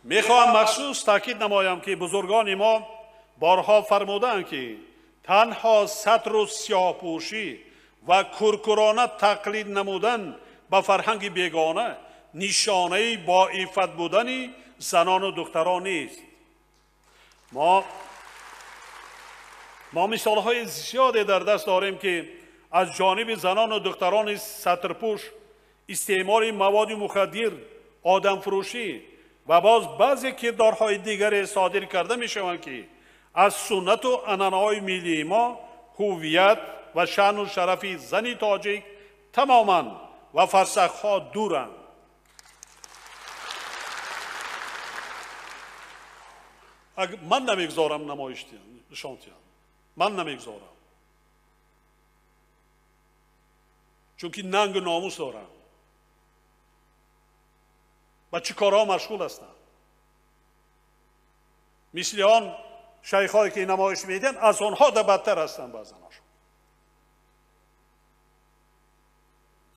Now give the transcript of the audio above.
Мехоҳам махсус таъкид намоям, ки бузургони мо борҳо фармудаанд, ки танҳо сатру сиёҳпӯшӣ ва куркурона тақлид намудан ба фарҳанги бегона нишонаи боиффат будани занону духтарон нест. Мо мисолҳои зиёде дар даст дорем, ки аз ҷониби занону духтарони сатрпӯш истеъмоли маводи мухаддир, одамфурӯшӣ ва боз баъзе кирдорҳои дигаре содир карда мешаванд, ки аз суннату анъанаҳои миллии мо, ҳуввият ва шаъну шарафи зани тоҷик тамоман ва фарсахҳо дуранд. Ман намегузорам намоиш нишон диҳам, ман намегузорам, чунки нангу номус дорам. Ба чӣ корҳо машғул ҳастанд? Мисли он шайхҳое ки намоиш медиҳанд, аз онҳо да бадтар ҳастанд баъзанашон.